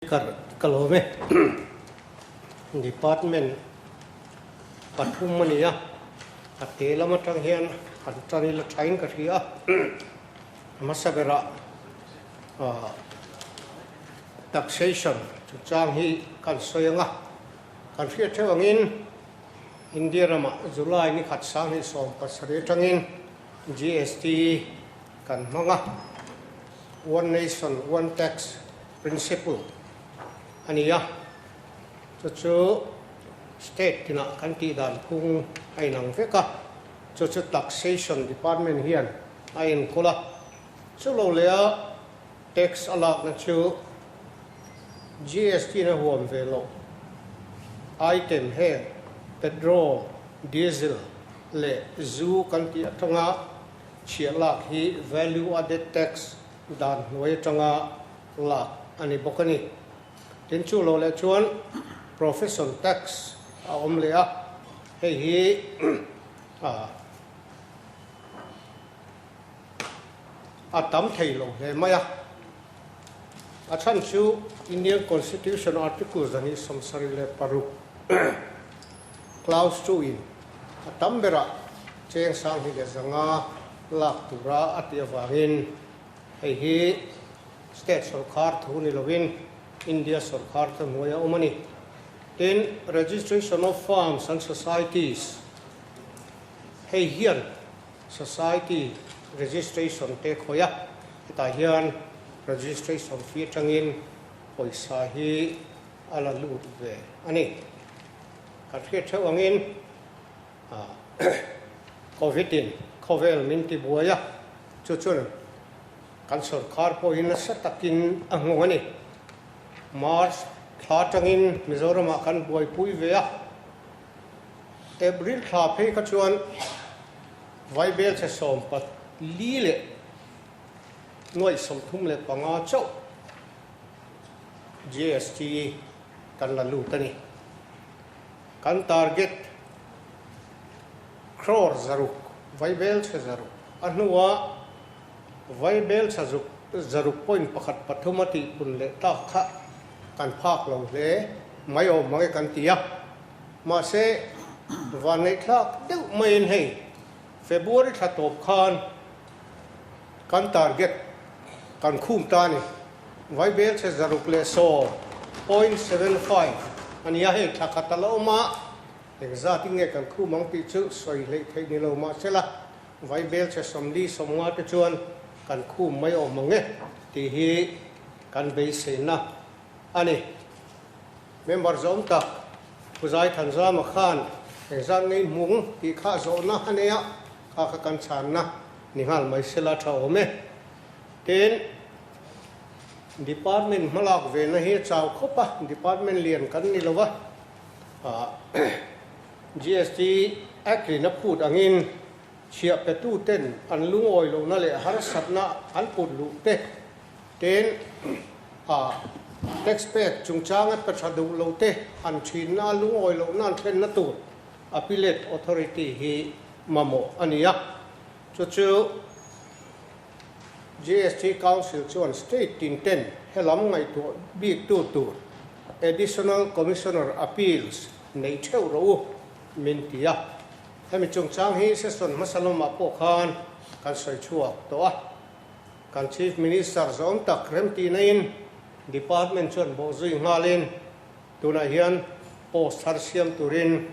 Speaker, ka lawm e. Department pathum a ni a, a te lam atang hian han tan ila thain ka hria a. Hmasa berah taxation chungchang hi kan sawi ang a, kan hriat theuh angin India ramah July ni khat 2017 atangin GST kan hmang a, One Nation One Tax Principle a ni a, chu chu state tinah kan tih dan phung a inang vek a, chu chu Taxation Department hian a enkawl a, chu lo leh a tax a lakna chu GST na huam ve loh item heng petrol, diesel leh zu kan tih atanga chhiah lak hi value added tax dan hnuai atanga lak a ni bawk a ni. Tin chu lo leh chuan profession tax a awm leh a, hei hi a tam thei lo hle mai a. A chhan chu Indian Constitution Article 276 Clause 2 in a tam berah cheng 2500 lak tura a tih avangin hei hi State sawrkar thu ni lovin India sawrkar te hnuai a awm a ni. Tin, Registration of Farms and Societies hei hian Society registration te khawih a, hetah hian registration fee atangin pawisa hi a la lut ve a ni. Kan hriat theuh angin Covid in khawvel min ti buai a, chu chuan kan sorkar pawhin nasa takin a nghawng a ni. March thla atangin Mizoramah kan buaipui ve a, April thla phei kha chuan Vaibel chhe 14 leh nuaih 35 chauh GST kan la lut a ni. Kan target crore 600, Vaibel chhe 600 a hnuah Vaibel chhe 600.13 a tihpun leh tak kha kan phak lo hle mai awm ang e kan ti a. Mahse, vanneihthlak deuh maiin hei February thla tawp khan kan target kan khum ta a ni. Vaibel chhe 610.75 a ni a, hei thla khat a la awm a, engzat in nge kan khum ang tih chu sawi hleih theih ni lo mahsela vaibel chhe 40, 50 te chuan kan khum mai awm ang e tih hi kan beiseina a ni. Member zawm tak Pu Zai Thanzama khan engzat ngei hmung tih kha zawhna a nei a, kha kha kan chhanna ni nghal mai sela tha awm e. Tin, Department hmalak vena hi a chau khawp a, Department lian kan ni lo va, GST Act in a phut angin chhiah petu ten an lungawi lohna leh harsatna an put luh te, Tin, a tax pek chungchanga pe tha duh lo te an thinna a lungawi lohna an thlenna tur Appellate Authority hi mamawh a ni a. Chu chu GST Council chuan State tin ten helam ngaihtuah bik tu tur Additional Commissioner Appeals neih theuh rawh u min ti a. Hemi chungchang hi session hmasa lamah pawh khan kan sawi chhuak tawh a. Kan Chief Minister zawng tak remtihna-in Department chuan bawhzui nghalin tunah hian post thar siam turin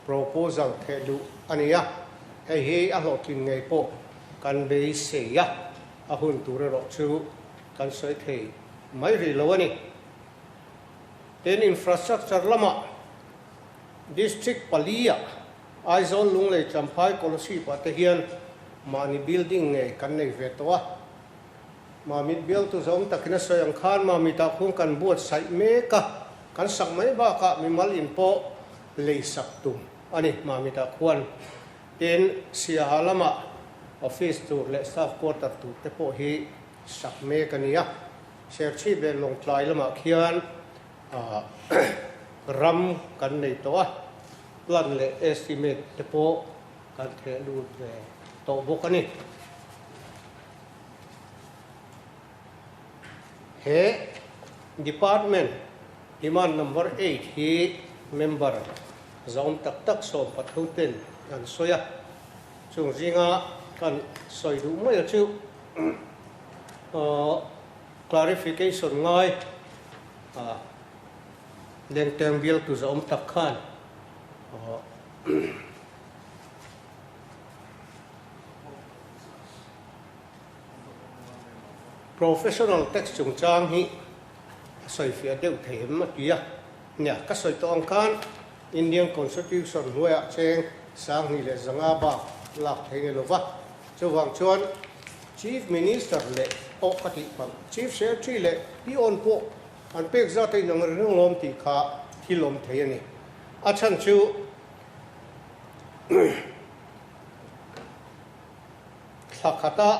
proposal theh luh a ni a, hei hi a hlawhtlin ngei pawh kan beisei a, a hun tur erawh chu kan sawi thei mai rih lo a ni. Tin, infrastructure lamah District palia Aizawl, Lunglei, Champhai, Kolasib ah te hian mahni building ngei kan nei ve tawh a. Mamit bialtu zawng takin a sawi ang khan Mamit ah khuan kan buatsaih mek a, kan sak mai bakah mimal in pawh lei sak tum a ni Mamit ah khuan. Tin, Siaha lamah office tur leh staff quarter tur te pawh hi sak mek a ni a. Serchhip leh Lawngtlai lamah khian ram kan nei tawh a. Plan leh estimate te pawh kan theh lut ve tawh bawk a ni. He Department demand number eight hi member zaawm tak tak 13 ten an sawi a, chung zinga kan sawi duh mai a chu clarification ngai Lengteng bialtu zaawm tak khan Professional tax chungchang hi a sawifiah deuh thei em a ti a. Nia, ka sawi tawh ang khan Indian Constitution hnuaiah cheng 2500 bak lak thei ni lova. Chuvang chuan Chief Minister leh pawh ka tih palh, Chief Secretary leh Peon pawh an pek zat a inang reng lawm tih kha thil awm thei a ni. A chhan chu Thla khata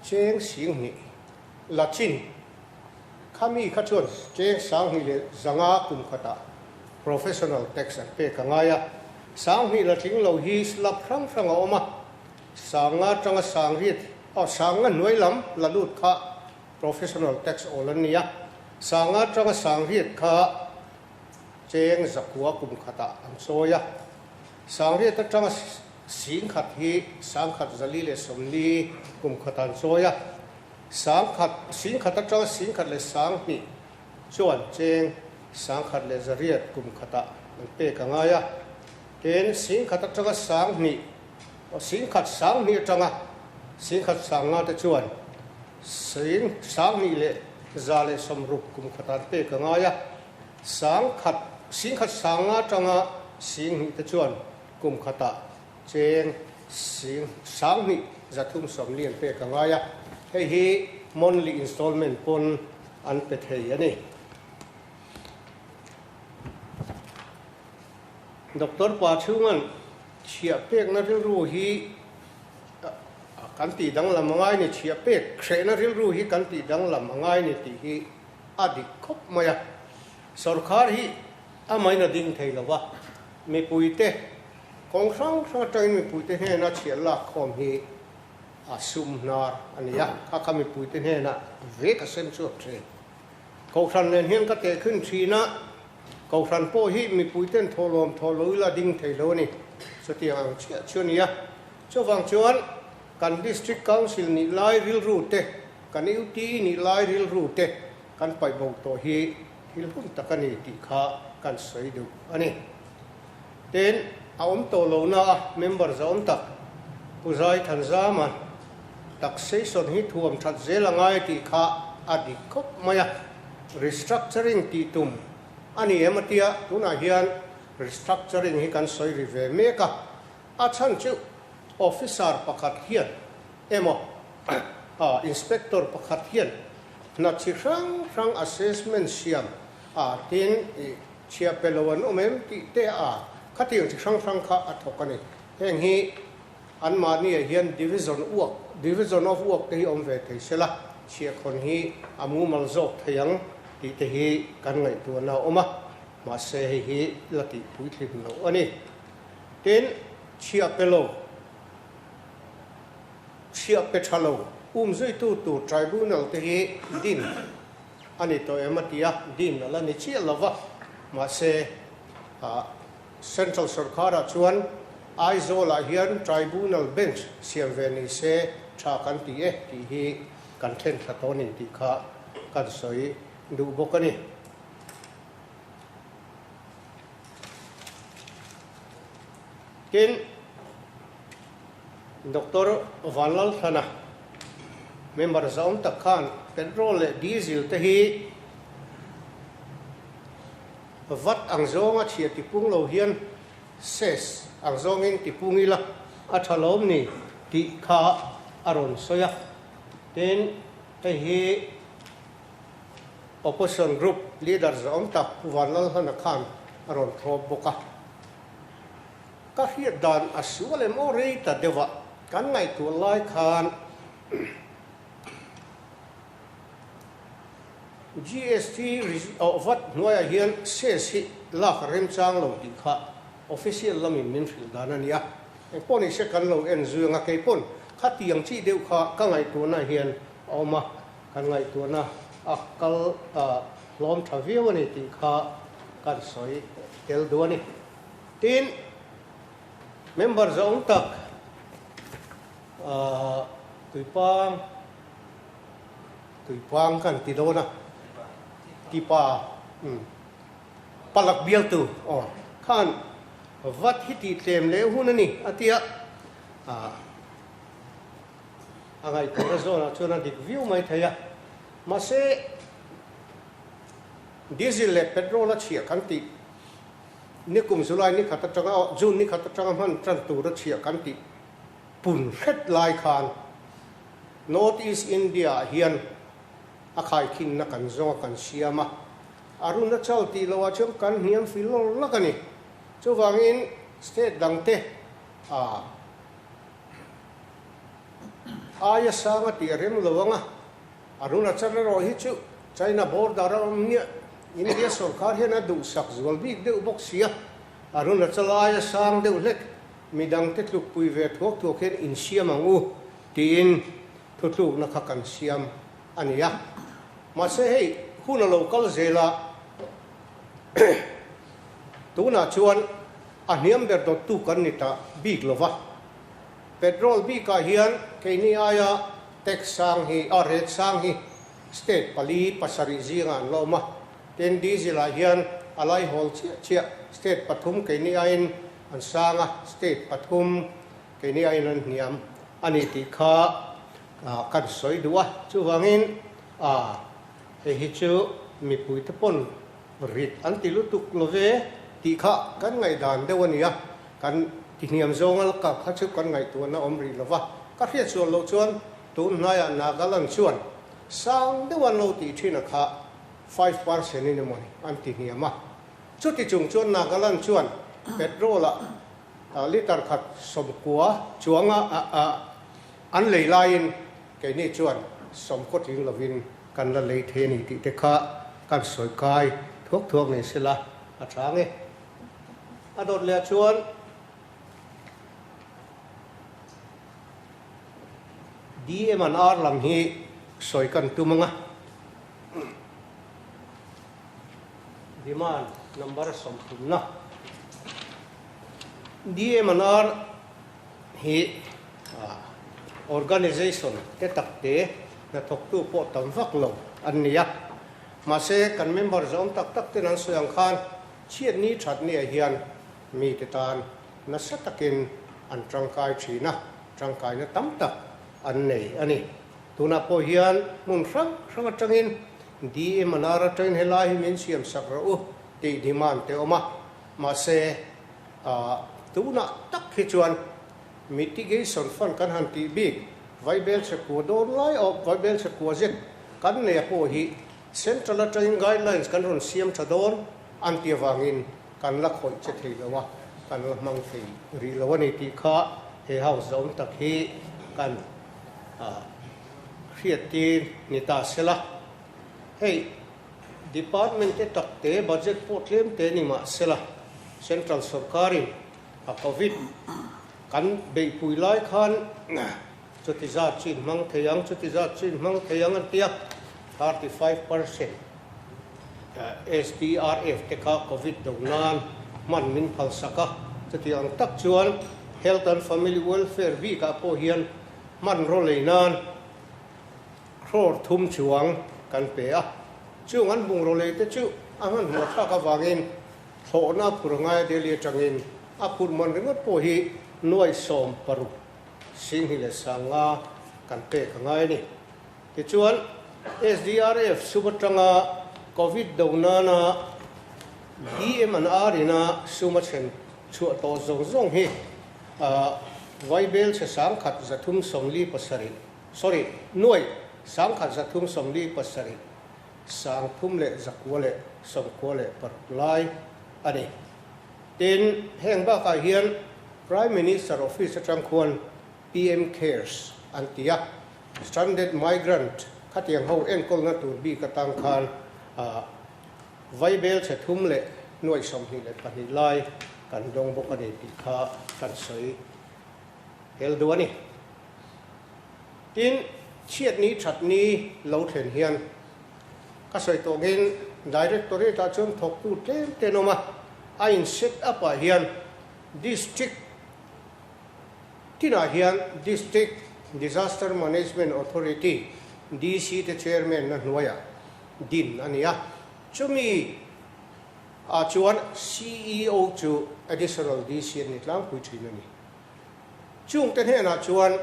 cheng 2000 la chin khami kha chuan cheng 2500 kum khatah professional tax an pek a ngai a. 2000 la tling lo hi slab hrang hrang a awm a, 5000 atanga 8000 aw 5000 hnuai lam la lut kha professional tax awl an ni a, 5000 atanga 8000 kha cheng 900 kum khatah an chawi a. 8000 atanga 10,000 hi 1440 kum khat an chawi a, 10,000, 10,000 atanga 10,002 chuan cheng 1,100 kum khatah an pek a ngai a. Tin, 10,000 atanga 2,000, 10,000, 2,000 atanga 10,050 te chuan sing 2160 kum khatah an pek a ngai a. 10,000, 10,050 atanga 2,000 te chuan Kum khatah cheng sing 2340 an pek a ngai a, hei hi monthly installment pawn an pe thei a ni. Doctor pa chhunga'n chhiah pekna rilru hi kan tih danglam a ngai ni, chhiah pek hrehna rilru hi kan tih danglam a ngai ni tih hi a dik khawp mai a. Sorkar hi a main a ding thei lo va, Mipuite kawng hrang hrang atangin mipuite hnena chhiah lak khawm hi a sum hnar a ni a, kha kha mipuite hnena vek a sem chhuak thin. Kohhran nen hian ka tehkhin thin a, Kohhran pawh hi mipuiten thawhlawm thawh lo ila ding thei lo a ni. Chutiang ang chiah chu a ni a. Chuvang chuan kan District Council nih lai rilru te, kan UT nih lai rilru te kan paih bo tawh hi Thil hun tak a ni tih kha kan sawi duh a ni. Tin, a awm tawh lohna a member zawm tak Pu Zai Thanzama taxation hi thuam that zel a ngai tih kha a dik khawp mai a. Restructuring tih tum a ni em a tia, tunah hian restructuring hi kan sawi ri ve mek a. A chhan chu officer pakhat hian emaw inspector pakhat hian Hna chi hrang hrang assessment siam a tin i chhia pe lo an awm em tih te a khatiang chi hrang hrang kha a thawk a ni. Heng hi anmahni ah hian division work, division of work te hi awm ve thei sela chhiahkhawn hi a mumal zawk thei ang tih te hi kan ngaihtuahna a awm a, mahse hei hi la tih puitling loh a ni. Tin, chhia pe lo. Chhiah pe tha lo umzuitu tur tribunal te hi din a ni tawh em a ti a, din a la ni chiah lo va, mahse Central sorkarah chuan Aizawlah hian tribunal bench siam ve ni se tha kan ti e tih hi kan then thla tawh a ni tih kha kan sawi duh bawk a ni. Tin. Doctor Vanlalthlana, member zaawm tak khan petrol leh diesel te hi vat ang zawnga chhia tipung lo hian cess ang zawngin tipung ila a tha lawm ni tih kha a rawn sawi a. Tin, hei hi opposition group leader zaawm tak Pu Vanlalhlana khan a rawn thlawp bawk a. Ka hriat dan a sual em aw rei ta deuh a, kan ngaihtuah lai khan GST awh vat hnuaiah hian cess hi lak a remchang lo tih kha official lamin min hrilh dan a ni a, engpawh ni se kan lo en zui ang a, keipawn khatiang chi deuh kha ka ngaihtuahna hian a awm a, kan ngaihtuahna a kal. hlawm tha viau a ni tih kha kan sawi tel duh a ni. Tin, member zawng tak Tuipang, Tuipang kan ti dawn a, Tipa, Palak bialtu aw khan vat hi tih tlem leh hun a ni a ti a, a ngaihtuahna zawnah chuan a dik viau mai thei a, mahse diesel leh petrol a chhiah kan tih nikum July ni khat atanga aw June ni khat atanga hman tan tur a chhiah kan tih pun hret lai khan North East India ah hian a khaikhinna kan zawng a kan siam a. Arunachal tih loh ah chuan kan hniam fil lawr lak a ni. Chuvangin state dangte ah aia sang a tih a rem lo ang a, Arunachal erawh hi chu China border a awm nia, India sorkar hian a duhsak zual bik deuh bawk sia, Arunachal aia sang deuh hlek midangte tlukpui ve thuak thuak hian insiam ang u tiin thutlukna kha kan siam a ni a. Mahse hei hun a lo kal zel a, tunah chuan a hniam ber dawttu kan ni ta bik lo va. Petrol bikah hian keini aia tax sang hi, a rate sang hi state pali pasarih zingah an la awm a. Tin, diesel ah hian a laihawl chiah chiah state pathum keini aiin an sang a, state pathum keini aiin an hniam a ni tih kha kan sawi duh a, chuvangin hei hi chu mipuite pawn rit an ti lutuk lo ve tih kha kan ngaihdan deuh a ni a, kan tihniam zawnga la kal kha chu kan ngaihtuahna awm rih lo va, ka hriat sual loh chuan tun hnaiah Nagaland chuan sang deuh an lo tih thin a kha 5% in emawni an tihniam a, chuti chung chuan Nagaland chuan petrol ah litre khat 90 chuanga An lei laiin keini chuan sawmkaw tling lovin kan la lei thei a ni tih te kha kan sawi kai thuak thuak nei sela a tha ang e. A dawt leh ah chuan DM an ar lam hi sawi kan tum ang a, demand number 30 na DM an ar hi Organization te tak te hnathawktu pawh tam vak lo an ni a. Mahse, kan member zawm tak tak ten an sawi ang khan chhiatni thatniah hian mite tan nasa takin an tangkai thin a, tangkaina tam tak an nei a ni. Tunah pawh hian hmun hrang hrang atangin DMNR atangin helai hi min siam sak rawh u tih demand te awm a. Mahse, tunah tak hi chuan Mitigation Fund kan han tih bik Vaibelchhe kua dawn lai awp Vaibelchhe kua zet kan nei a pawh hi Central atangin guidelines kan rawn siam tha dawn an ti avangin kan la khawih che thei lo a, kan la hmang thei rih lo a ni tih kha he House zawm tak hi kan hriattir ni ta sela. Hei Department te tak te budget pawh tlem te ni mah sela Central sorkarin A Covid kan beihpui lai khan chuti zat chu in hmang thei ang, chuti zat chu in hmang thei ang an ti a, 35% SDRF te kha Covid do nan hman min phalsak a, chuti ang tak chuan Health and Family Welfare bikah pawh hian hmanraw lei nan crore thum chuang kan pe a, chung an bungraw lei te chu a hmanhmawh thlak avangin Thlawhna a phur ngai a Delhi atangin a phur man ringawt pawh hi nuai 16 sing hnih leh 50 kan pek a ngai a ni. Tichuan, SDRF sum atanga Covid do nana DM an ar ina sum a chhen chhuah tawh zawng zawng hi Vaibel chhe 1347, sorry, nuai 1347, 3996 lai a ni. Tin, heng bakah hian Prime Minister Office atang khuan PM Cares an ti a, Stranded Migrant khatiang ho enkawlna tur bik atang khan vaibel chhe thum leh nuaih 22 lai kan dawng bawk a ni tih kha kan sawi hel duh a ni. Tin, chhiatni thatni lo thlen hian ka sawi tawngin. Directorate ah chuan thawktu tlem te an awm a, a in set up ah hian District tinah hian District Disaster Management Authority, DC, te Chairman na hnuaiah din a ni a, chumi ah chuan CEO chu Additional DC an ni tlangpui thin a ni. Chungte hnenah chuan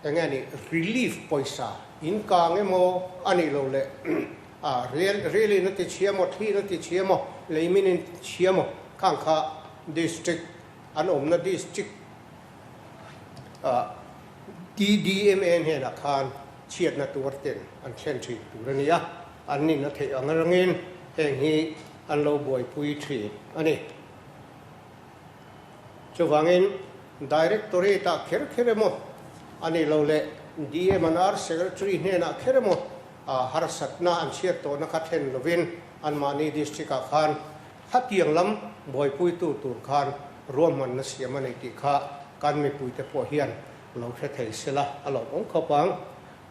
eng nge ni relief pawisa in kang emaw a nih loh leh a rel rel in a ti chhia maw thli in a ti chhia maw leimin in ti chhia maw khang kha district an awmna district ah DDMA hnenah khan chhiatna tuar ten an thlen thin tur a ni a, an nin a theih ang rangin heng hi an lo buaipui thin a ni. Chuvangin Directorate-ah kher kher emaw, a nih loh leh DMNR Secretary hnenah kher emaw harsatna an chhiat tawhna kha thlen lovin anmahni District-ah khan hetiang lam buaipuitu tur khan ruahmanna siam a nei tih kha kan mipuite pawh hian lo hre thei sela a lawmawm khawp ang.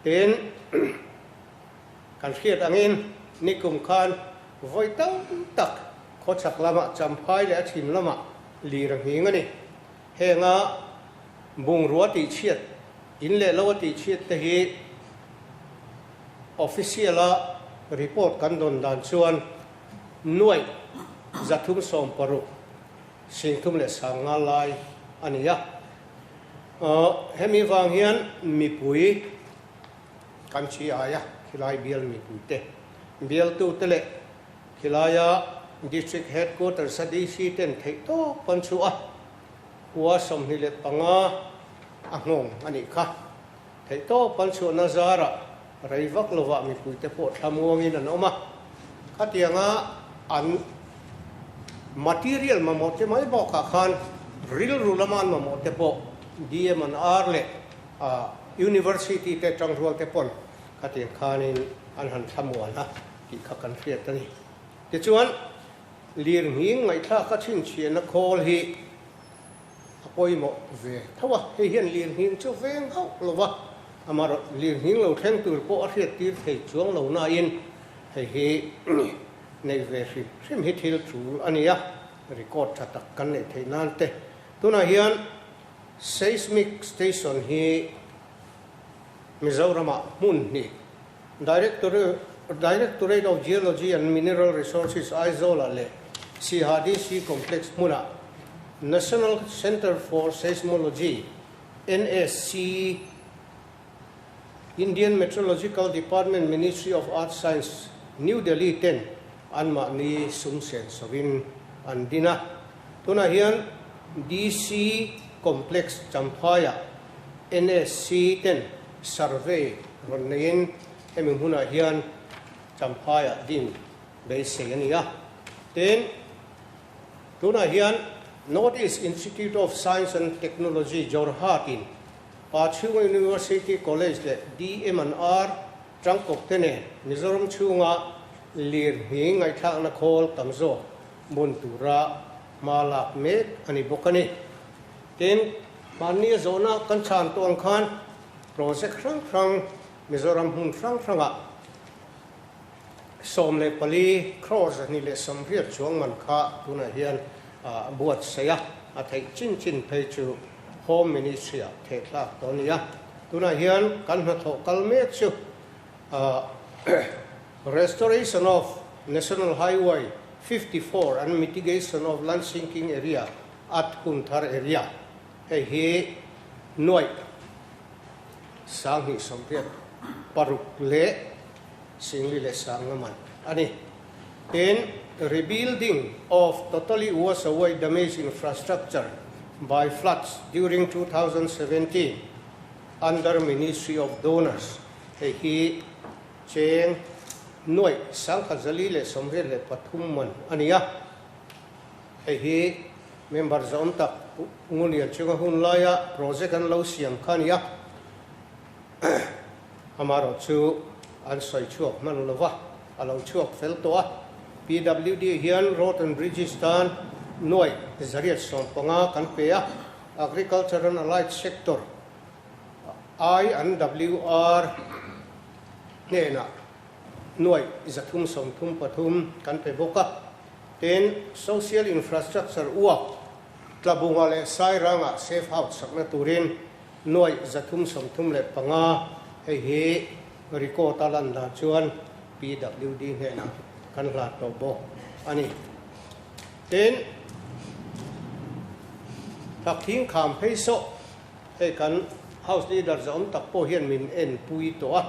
Tin, kan hriat angin nikum khan vawi tam tak Khawchhak lamah Champhai leh a chhim lamah lir a nghing a ni. Henga bungrua tihchhiat, in leh lo a tihchhiat te hi official a report kan dawn dan chuan nuaih 360 35 lai a ni a. Hemi vang hian mipui kan chi aia khilai bial mipuite bialtute leh Khilaia District Headquarters a DC ten theih tawp an chhuah a, khua 25 a nghawng a nih kha. Theih tawp an chhuahna zarah rei vak lovah mipuite pawh thlamuangin an awm a. Khatianga an material mamawh te mai bakah khan rilru lama an mamawh te pawh DM and R leh University te tangrual te pawn khatiang khanin an han thlamuan a. Tih kha kan hriat a ni. Tichuan, lirnghing ngaihthlaka chhinchhiahna khawl hi a pawimawh ve tho a. Hei hian lirnghing chu veng hauh lo va, amaherawh lirnghing lo thleng tur pawh a hriattir thei chuang lo nain hei hi neih ve hrim hrim hi thil tul a ni a, record tha tak kan neih theih nan te. Tunah hian seismic station hi Mizoramah hmun hnih Directorate of Geology and Mineral Resources Aizawl-ah leh CHDC Complex hmunah National Centre for Seismology, NSC, Indian Meteorological Department Ministry of Earth Science, New Delhi ten anmahni sum sen sawin an din a. Tunah hian DC Complex Champhaiah NSC ten survey rawn neiin hemi hmunah hian Champhaiah din beisei a ni a. Tin, tunah hian North East Institute of Science and Technology Jorhat in Pachhunga University College leh DM and R tangkawp te nen Mizoram chhunga lirnghing ngaihthlakna khawl tam zawk bun tura hma lak mek a ni bawk a ni. Tin, mahni a zawhna kan chhan tawh ang khan project hrang hrang Mizoram hmun hrang hrangah 14 crore 280 chuang man kha tunah hian buatsaih a, a theih chin chin phei chu Home Ministry-ah thehthlak tawh a ni a. Tunah hian kan hnathawh kal mek chu Restoration of National Highway 54 and Mitigation of Land Sinking Area at Kumthar Area, hei hi nuaih 2026 leh singli leh sanga man a ni. Tin, rebuilding of totally wash away damaged infrastructure by floods during 2017 under Ministry of Donors, hei hi cheng nuaih 1483 man a ni a. Hei hi member zawm tak Ngulian chunga hun laia project an lo siam kha a ni a, amaherawh chu an sawi chhuak hman lo va, a lo chhuak fel tawh a. PWD hian Road and Bridges tan nuaih 115 kan pe a, Agriculture and Allied Sector, I and WR, hnenah. Nuaih 333 kan pe bawk a. Tin, Social Infrastructure uak Tlabunga leh Sairanga Safe House sakna turin Nuaih 335 hei hi record a lan dan chuan PWD hnenah kan hlat tawh bawk a ni. Tin, Thakthing kham phei sawh hei kan House Leader zawm tak pawh hian min enpui tawh a,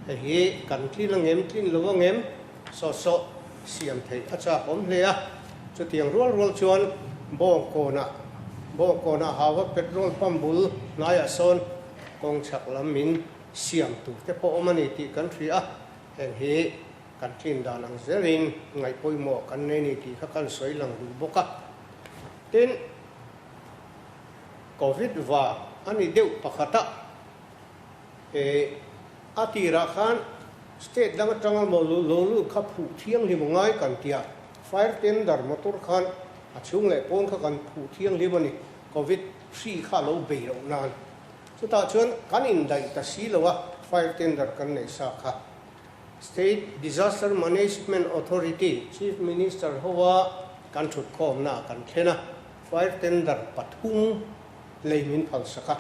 hei hi kan tlin angem tlin lo angem sawh sawh siam theih a chak awm hle a. Chutiang rual rual chuan Bawngkawnah Bawngkawnah hauva petrol pump bul hnaiah sawn kawng chhak lam min siam tur te pawh awm a ni tih kan hria a, heng hi kan tlin dan ang zelin ngaih pawimawh kan nei ni tih kha kan sawi lang duh bawk a. Tin, Covid vang a ni deuh pakhat a, e a tirah khan state dang atanga maw lo lut kha phuh thianghlim a ngai kan ti a, fire tender motor khan a chhung leh pawn kha kan phuh thianghlim a ni, Covid hri kha a lo bei loh nan. Chutah chuan kan indaih ta si lo a, fire tender kan neih sa kha. State Disaster Management Authority Chief Minister hoa kan thutkhawmna kan thlen a, fire tender pathum lei min phalsak a.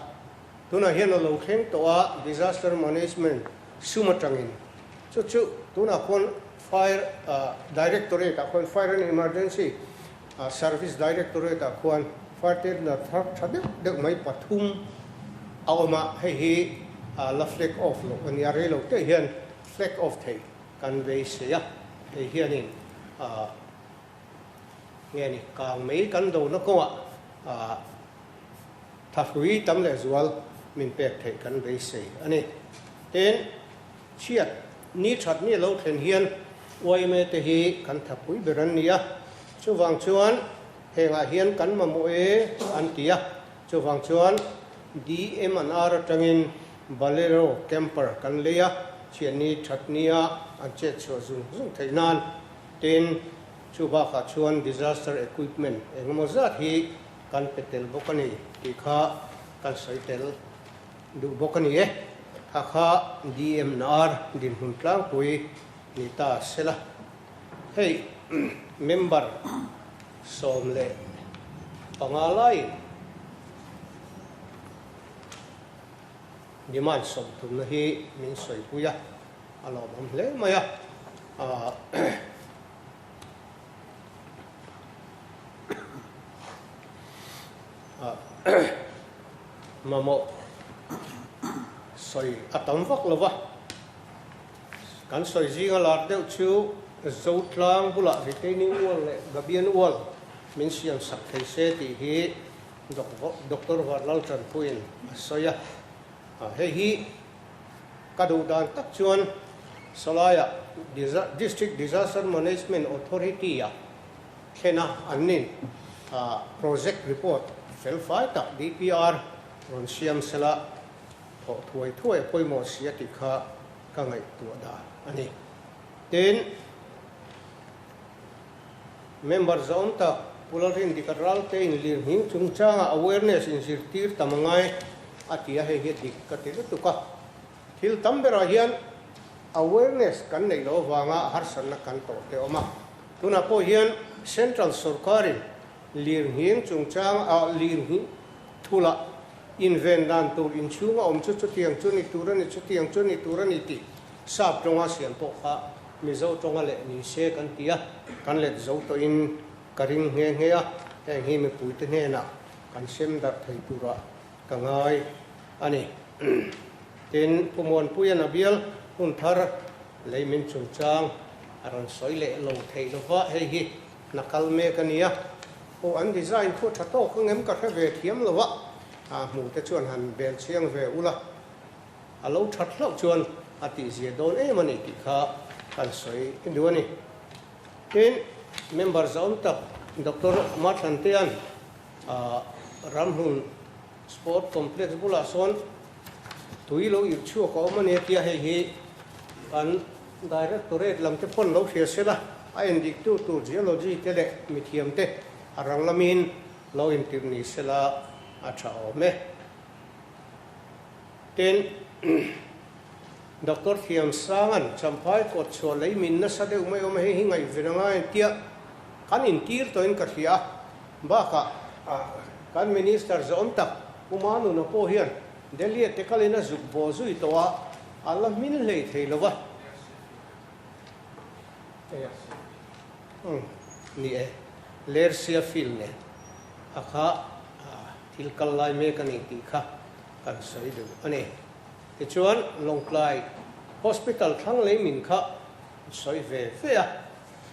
Tunah hian a lo thleng tawh a, Disaster Management sum atangin. Chu chu tunah khuan Fire Directorate ah khuan Fire and Emergency Service Directorate ah khuan fire tender thar tha deuh deuh mai pathum a awm a, hei hi la flag off loh a nia, rei lo te hian flag off theih kan beisei a, hei hianin nge ni kang mai kan dona kawngah thahrui tam leh zual min pek theih kan beisei a ni. Tin, chhiat ni that ni lo thlen hian yma te hi kan thapui ber an ni a, chuvang chuan hengah hian kan mamawh e an ti a, chuvang chuan DM an ar atangin Bolero camper kan lei a, chhiat ni that nia an chet chhuah zung zung theih nan. Tin, chu bakah chuan disaster equipment engemaw zat hi kan pe tel bawk a ni tih kha kan sawi tel duh bawk a ni e. Kha kha DMNR dinhmun tlangpui ni ta sela. Hei member 15 laiin demand 30na hi min sawipui a, a lawmawm hle mai a. Mamawh sawi a tam vak lo va, kan sawi zinga lar deuh chu Zotlang bulah retaining wall leh gabian wall min siam sak thei se tih hi Doctor Vanlaltanpuiin a sawi a. Hei hi ka duh dan tak chuan Salaiah District Disaster Management Authority-a thlen a an nin project report fel fai tak DPR rawn siam sela thawh thuai thuai a pawimawh si a tih kha ka ngaihtuah dan a ni. Tin, member zawm tak Pu Lalrindika Ralte in lirnghing chungchanga awareness inzirtir tam a ngai a ti a, hei hi a dik ka ti lutuk a. Thil tam berah hian awareness kan neih loh avanga harsatna kan tawh te a awm a. Tunah pawh hian Central sawrkarin lirnghing chungchang ah lirnghing thulah inven dan tur inchhung a awm chu chutiang chu ni tur a ni, chutiang chu ni tur a ni tih sap tawnga siam pawh kha Mizo tawnga leh ni se kan ti a, kan let zo tawhin ka ring nghe nghe a, heng hi mipuite hnenah kan sem darh thei turah ka ngai a ni. Tin, Pu Muanpuia'n a bial hun thar lei min chungchang a rawn sawi leh lo theih lo va, hei hi hna kal mek a nia. Aw, an design khu a tha tawk ang em ka hre ve thiam lo a, a hmu te chuan han bel chiang ve ula, a lo that hlauh chuan a tihzia dawn em a ni tih kha kan sawi duh a ni. Tin, member zahawm tak Doctor Mathlantea'n ramhlun Sport Complex bulah sawn tui lo irh chhuak a awm a nia tia hei hi kan Directorate lam te pawn lo hria se la, a endik tu tur Geology te leh mithiam te a rang lamin lo intirh ni se la a tha awm e. Tin. Doctor Thiamsanga'n Champhai kawt chhuah lei min nasa deuh mai awm a, hei hi ngaihven a ngai tia kan intir tawhin ka hria a. Bakah kan Minister zawm tak Pu Manuna pawh hian Delhi te kalin a zuk baw zui tawh a, a la hmin hlei thei lo va. Ni e, Lersia field nen a kha thil kal lai mek a ni tih kha kan sawi duh a ni. Tichuan, Lawngtlai Hospital thlang lei min kha sawi ve ve a,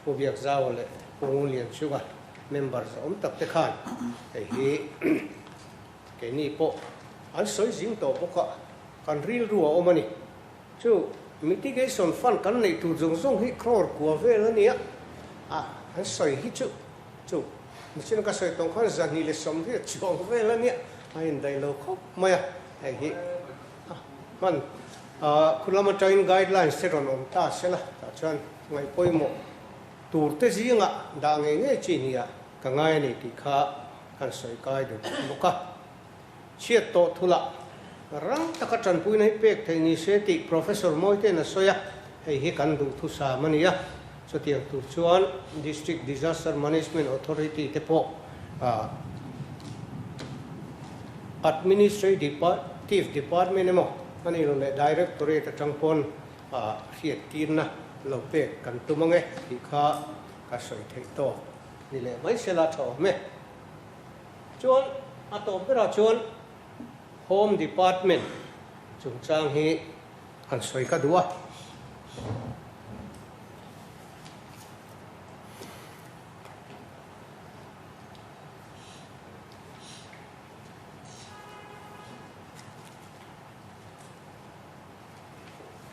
Pu Biakzaua leh Pu Ngunlianchunga members a awm tak te khan hei hi keini pawh an sawi zing tawh bawk a, kan rilru a awm a ni. Chu mitigation fund kan neih tur zawng zawng hi crore kua vel a nia, a an sawi hi chu chu nichin ka sawi tawng khan 280 chuang vel a nia, a indaih lo khawp mai a, hei hi hman khulam atangin guidelines te rawn awm ta se la, tah chuan ngaih pawimawh tur te zingah dah ngei ngei chi nia ka ngai a ni tih kha kan sawi kai duh bawk a. Chhiat tawh thulah rang taka tanpuina hi pek theih ni se tih Professor Mawite'n a sawi a, hei hi kan duhthusam a ni a. Chutiang tur chuan District Disaster Management Authority te pawh Administrative Department emaw a nih loh leh Directorate atang pawn hriattirna lo pek kan tum ange tih kha ka sawi theih tawk ni leh mai sela tha awm e. Chuan a tawp berah chuan Home Department chungchang hi han sawi ka duh a.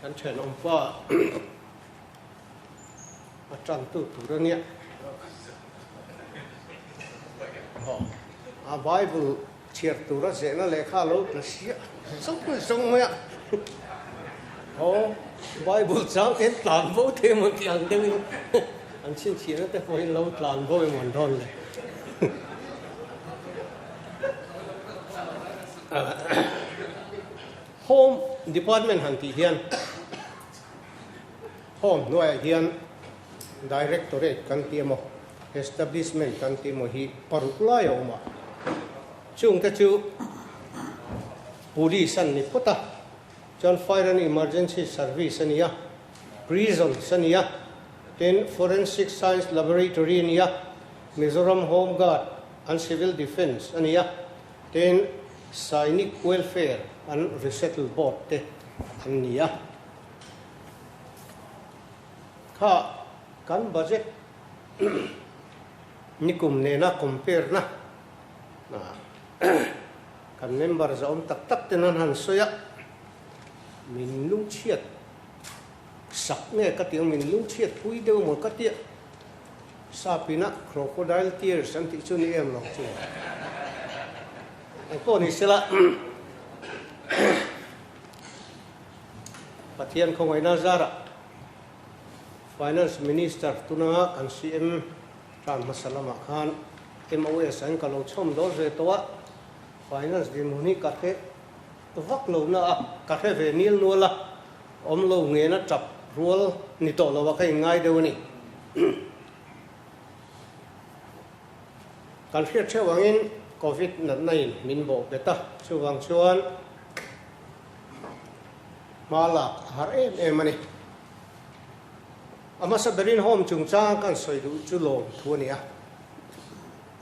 Kan thenawmpa a tantu tur a nia. A Bible chhiar tur a zehna lehkha a lo tla siah zawng zawng mai a. Aw, Bible chang te hian tlan bo thei emaw tih ang deuhin an chhinchhiahna te pawhin lo tlan bo emaw an dawn le. Home Department han tih hian Home hnuaiah hian Directorate kan tih emaw, Establishment kan tih emaw hi paruk lai a awm a. Chungte chu Police an ni phawt a, chuan Fire and Emergency Service a ni a, Prisons a ni a, tin Forensic Science Laboratory a ni a, Mizoram Home Guard an Civil Defence a ni a, tin Sainik Welfare an Resettle Board te an ni a. Kha kan budget nikum nena compare na kan member zahawm tak tak ten an han sawi a, min lungchhiat sak nge ka tih ang, min lungchhiat pui deuh maw ka tia, sapina crocodile tears an tih chu ni em lo chu. Engpawh ni sela. Pathian khawngaihna zarah Finance Minister tuna kan CM tan hmasa lamah khan MOS an ka lo chhawm dawn ve tawh a, Finance dinhmun hi ka hre vak lo na a, ka hre ve nil nual a, awm lo ngena tap rual ni tawh lo a ka inngai deuh a ni. Kan hriat theuh angin Covid natna in min bawh bet a, chuvang chuan Hma lak a har em em a ni. A hmasa berin home chungchanga kan sawi duh chu lawm thu a ni a.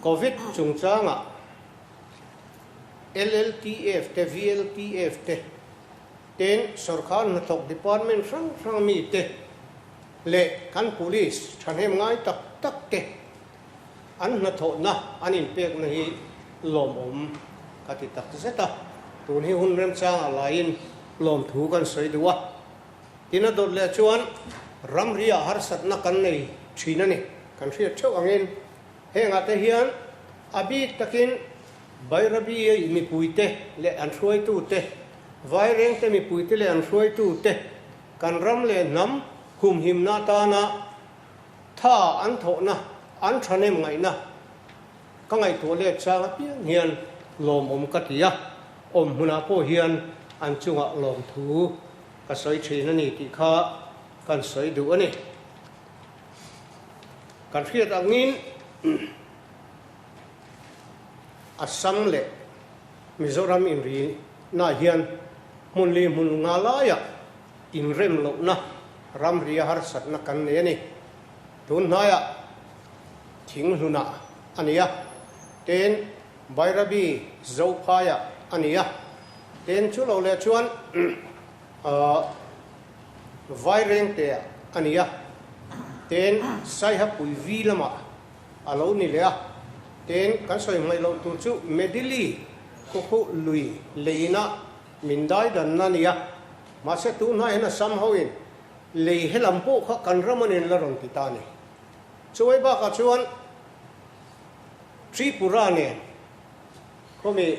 Covid chungchangah LLTF te, VLTF te, ten sorkar hnathawk department hrang hrang mi te leh kan police thahnem ngai tak tak te An hnathawhna an inpekna hi lawmawm ka ti tak zet a, tun hi hun remchangah laiin lawmthu kan sawi duh a. Tin a dawt leh chuan ramriah harsatna kan nei thin a ni. Kan hriat theuh angin hengah te hian a bik takin Bairabi mipuite leh an hruaitute, Vairengte mipuite leh an hruaitute kan ram leh hnam humhimna atana Tha an thawhna, an thahnem ngaihna ka ngaihtuah let chang apiang hian lawmawm ka ti a, awm hmunah pawh hian an chungah lawmthu ka sawi thin a ni tih kha kan sawi duh a ni. Kan hriat angin Assam leh Mizoram inri na hian hmun li hmun nga laiah inrem lohna ramri a harsatna kan nei a ni. Tun hnaiah Thinghlunah a ni a, ten Bairabi Zophaiah a ni a, ten chu lo leh chuan Vairengteah a ni a, ten Saihapui vi lamah a lo ni leh a, ten kan sawi hmaih loh tur chu Medili khawkhu lui leina min daidanna a ni a, mahse tunhnai hian Assam hoin lei helam pawh kha kan ram a nen la rawn ti ta a ni. Chuai bakah chuan Tripura nen khawmi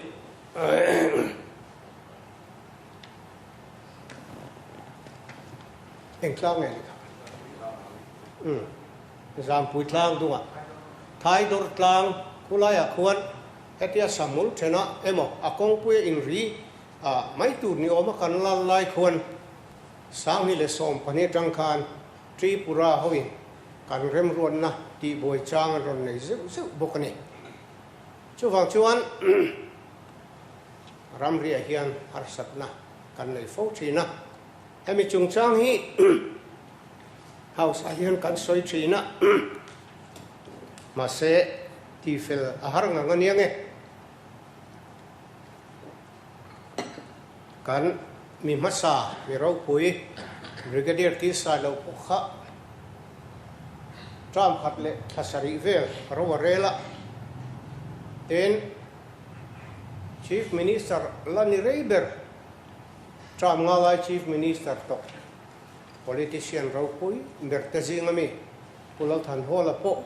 Eng tlang nge ni kha? Umm, Zampui tlang dungah Thaidawr tlang khulaiah khuan hetia Sahmul thenah emaw a kawngpuia inri ah mai tur ni awma kan lal lai khuan 2012 atang khan Tripura hoin kan remruatna tihbuai chang an rawn nei zeuh zeuh bawk a ni. Chuvang chuan Ramriah hian harsatna kan nei fo thin a, hemi chungchang hi House ah hian kan sawi thin a, mahse tifel a har ngang a nia nge. Kan mi hmasa, mi ropui Brigadier Tisai lo pawh kha term khat leh thla sarih vel ro a rel a, tin, Chief Minister la ni rei ber, term nga lai Chief Minister tawh politician ropui ber te zing ami Pu Lalthanhawla pawh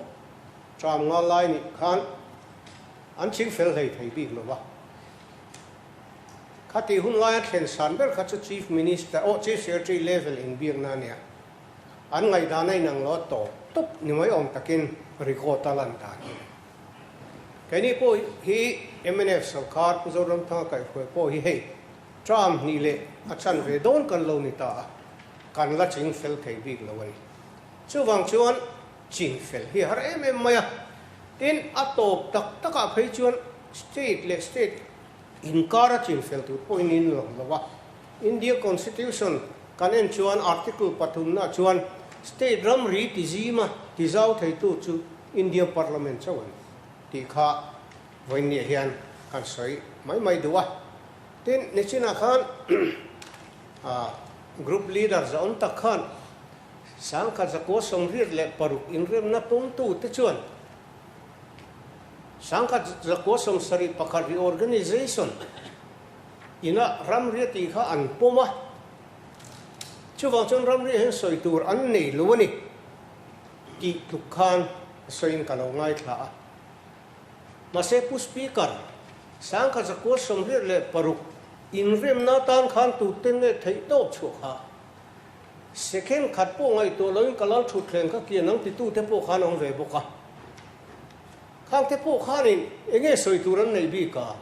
term nga lai nih khan an ching fel hlei thei bik lo va. Khati hun laia thlen san ber kha chu Chief Minister, oh Chief Secretary level inbiakna a nia. An ngaihdan a inang lo a tawp tawp ni mai awm takin record a lan dan hi. Keini pawh hi mnf sarkar Pu Zoramthanga kaihhruai pawh hi hei term hnih leh a chan ve dawn kan lo ni ta a, kan la ching fel thei bik lo a ni. Chuvang chuan ching fel hi a har em em mai a. Tin, a tawp tak takah phei chuan state leh state inkar a chin fel tur pawhin in lang lo a. India Constitution kan en chuan Article pathumna chuan state ramri ti zima ti zau theitu chu India Parliament chauh a ni tih kha vawiinniah hian kan sawi mai mai duh a. Tin, nichinah khan group leader zahawm tak khan 1996 inremna pawmtute chuan 1971 reorganization ina ramria tih kha an pawm a, chuvang chuan ramria hian sawi tur an nei lo a ni tih tluk khan a sawiin ka lo ngaithla a. Mahse Pu Speaker, 1986 inremna atan khan tute nge theihtawp chhuah kha? Second khat pawh ngaihtuah loin ka lal thutthleng kha kian ang titute pawh khan awm ve bawk a. Khangte pawh khanin eng nge sawi tur an neih bik a?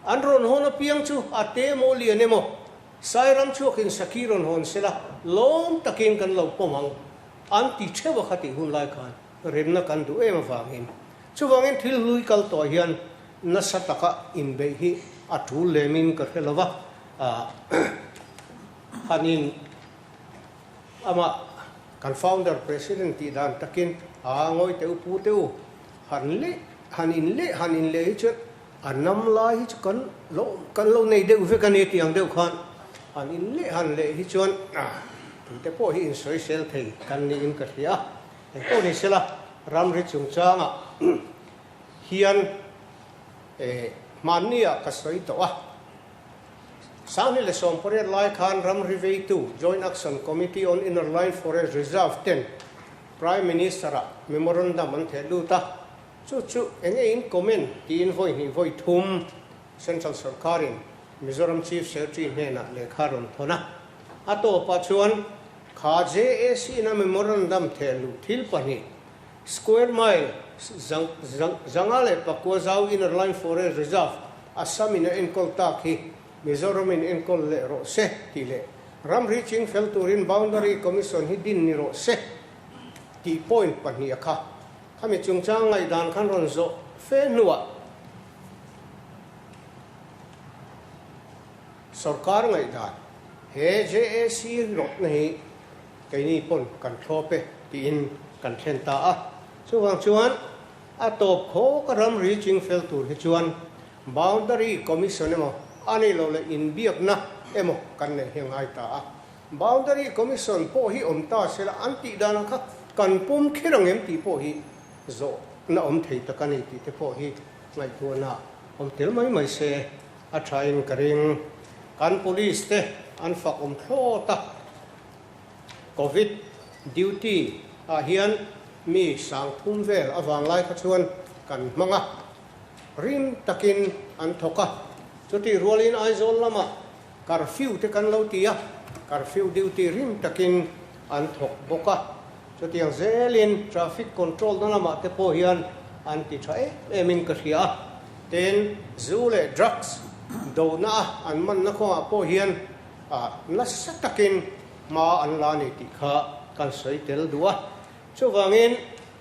An rawn hawn apiang chu a te emaw lian emaw Sairam chhuakin Sakhi rawn hawn sela lawm takin kan lo pawm ang an ti theuh a kha tih hun lai khan remna kan duh em avangin chuvangin thil hlui kal tawh hian nasa taka inbeih hi a tul lemin ka hre lo va. Hanin amah kan founder president tih dan takin a ngawi teh u pu teh u han leh han in leh han in leh hi chuan a nam lai hi chu kan lo kan lo nei deuh vek a ni tih ang deuh khan han in leh han leh hi chuan tute pawh hi insawisel thei kan niin ka hria a, engpawh ni sela ramri chungchangah hian hmanni ah ka sawi tawh a. 2018 lai khan ramri veitu Joint Action Committee on Inner Line Forest Reserve ten Prime Minister-ah memorandum an theh lut a, chu chu eng nge in comment tiin vawi hnih vawi thum Central Sorkarin Mizoram Chief Secretary hnenah lehkha rawn thawn a. A tawpah chuan kha JAC-na memorandum theh luh thil pahnih Square mile 509 zau Inner Line Forest Reserve Assam in a enkawl tak hi Mizoram in enkawl leh rawh se tih leh Ramri chingfel turin Boundary Commission hi din ni rawh se tih point pahniha kha khami chungchang ngaihdan khan rawn zawh fe hnuah Sorkar ngaihdan he JAC rawtna hi keini pawn kan thlawp e tiin kan thlen ta a. Chuvang chuan a tawp khawka ramri chingfel tur hi chuan Boundary Commission emaw a nei lo leh inbiakna emaw kan neih hi a ngai ta a. Boundary Commission pawh hi awm ta se la an tih danah kha kan pawm kher ang em tih pawh hi zawhna awm thei tak a ni tih te pawh hi ngaihtuahna awm tel mai mai se a thain ka ring. Kan Police te an fak awm thlawt a, Covid duty ah hian mi sangthum vel avang lai kha chuan kan hmang a. Rim takin an thawk a, chutih rualin Aizawl lamah curfew te kan lo ti a, curfew duty rim takin an thawk bawk a, chutiang zelin traffic control na lamah te pawh hian an ti tha em em in ka hria a, tin zu leh drugs dona a an manna kawngah pawh hian nasa takin hma an la ni tih kha kan sawi tel duh a, chuvangin